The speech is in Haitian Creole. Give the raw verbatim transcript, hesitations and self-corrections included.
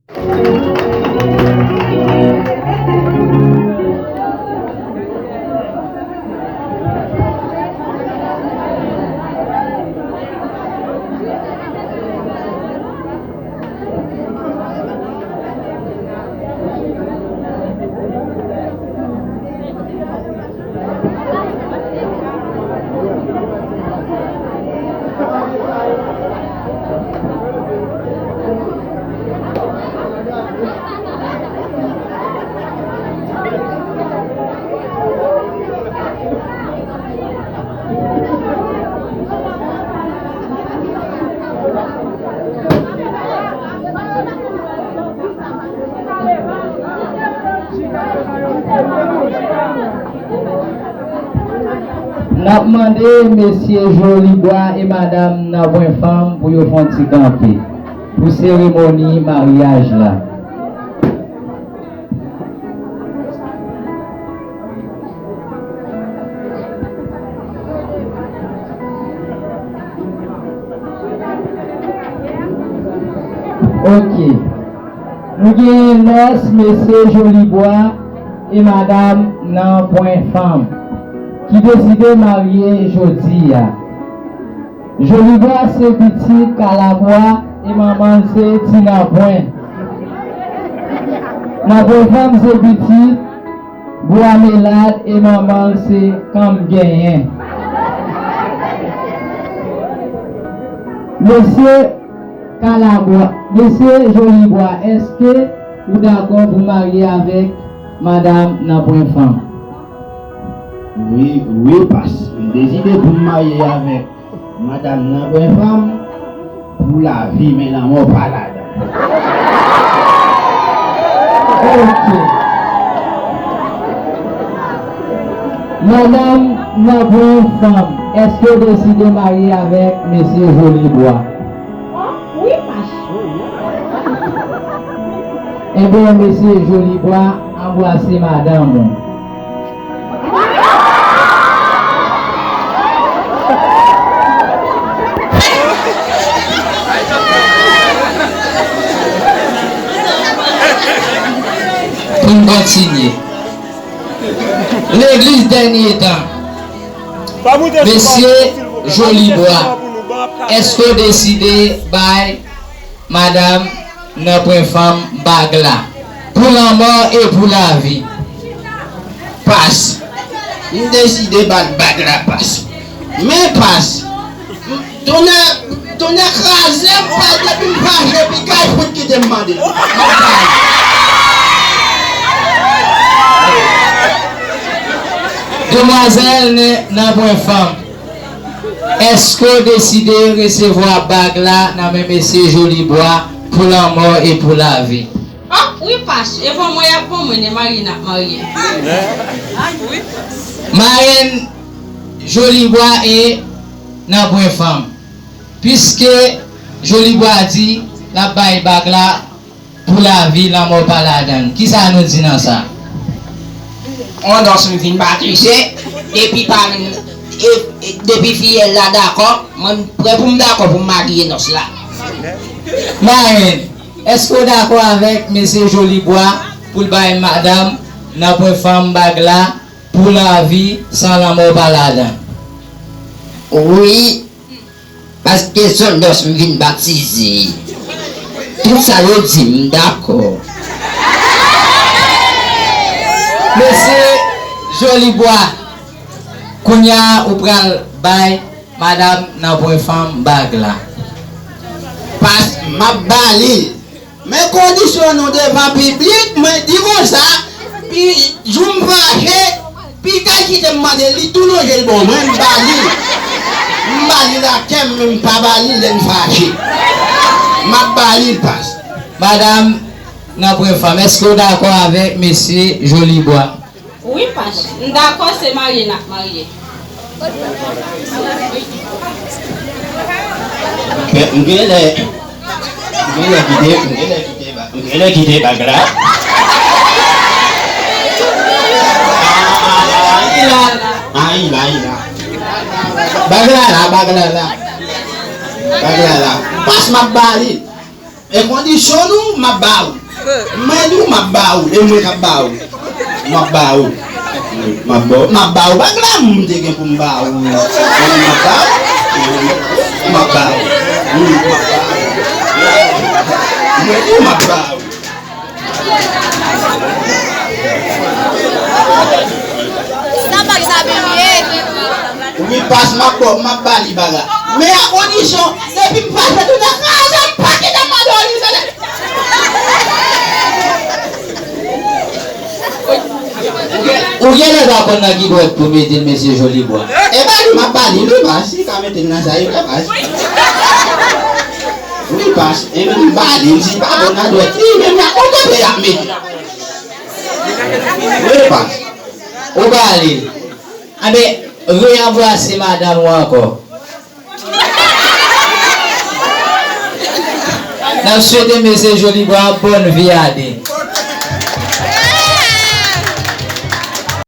N ap mande mesye Jolibwa e madanm Nanpwen Fanm pou yo fè yon ti kanpe pou seremoni maryaj la. Ok. Nou genyen nòs mesye Jolibwa e madanm Nanpwen Fanm ki deside marye jodi a. Jolibwa se pitit Kalabwa e manman l se Ti Nanpwen. Nanpwen Fanm se pitit Bwa Melad e manman l se Kanm Genyen. Mesye Kalabwa, mesye Jolibwa, èske ou dakò pou marye avèk madanm Nanpwen Fanm? Wi, wi, pas. M deside pou m marye avèk madanm Nanpwen Fanm pou lavi, men lanmò pa ladan. Ok. Madanm Nanpwen Fanm, èske w deside marye avèk mesye Jolibwa? Wi, pas. Ebyen, mesye Jolibwa, anbrase madanm ou. Pou n kontinye. Legliz dènye tan. Mesye Jolibwa, èske w deside bay madanm Nanpwen Fanm bag la pou lanmò e pou lavi? Pas. M deside ba l bag la, pas. Men pas. Tonnè, tonnè kraze m, pas, depi m fache, piga fout kite m mande l. Demwazèl Nanpwen Fanm, èske w deside resevwa bag la nan men mesye Jolibwa pou lanmò e pou lavi? Ah, wi, pas. E van mwen y ap van mwen, e marye n ap marye. Marenn Jolibwa e Nanpwen Fanm. Piske Jolibwa di l ap bay bag la pou lavi, lanmò pa ladan l. Kisa nou di nan sa? On nòs m vin batize, depi pa, e, e, depi fiyèl la dakò, mwen prè pou m dakò pou m marye nòs la. Marenn, èske w dakò avèk mesye Jolibwa pou l bay madanm Nanpwen Fanm bag la pou lavi san lanmò pa ladan? Wi, paske se on nòs m vin batize. Tout sa yo di m dakò. Mesye Jolibwa, kounye a ou pral bay madanm Nanpwen Fanm bag la. Pas, m ap ba li l. Men kondisyon nou devan piblik, mwen di konsa, pi, jou m fache, piga kite m mande l, li tou lonje l ban mwen, m ba li l. M ba li l ak kè m, men m pa ba li l lè m fache. M ap ba li l, pas. Madanm Nanpwen Fanm, èske w dakò avèk mesye Jolibwa? Wi, pas. M dakò, se marye n ap marye. Men, m genlè, m genlè kite, m genlè kite ba-, m genlè kite bag la. Ayi la, ayi la. Bag la la, bag la la. Bag la la. Pas, m ap ba li. E kondisyon nou, m ap ba ou. Mwen di w, m ap ba ou. E mwen k ap ba ou. M ap ba ou. M ap ba ou. M ap ba ou. Bag la, m te gen pou m ba ou. M ap ba ou. M ap ba ou. M ap ba ou. Mwen di w, m ap ba ou. Sa bag sa byen ye. Wi, pas m ap ba w, m ap ba li bag la. Men a kondisyon, depi m pase tout nan kay la, m pa kite m mande w li, tande. Ou genlè pa konn nan ki bwèt pou mete l, mesye Jolibwa. E ba li, m ap ba li, li pa, si ka mete l nan sa, li pa, pa. Li pa, e men m ba li, si pa bon nan dwèt, li menm la, ou kote y ap mete. Li pa. Ou ba li. Anben, reyanbrase madanm ou ankò. N ap swete mesye Jolibwa bòn vi a de.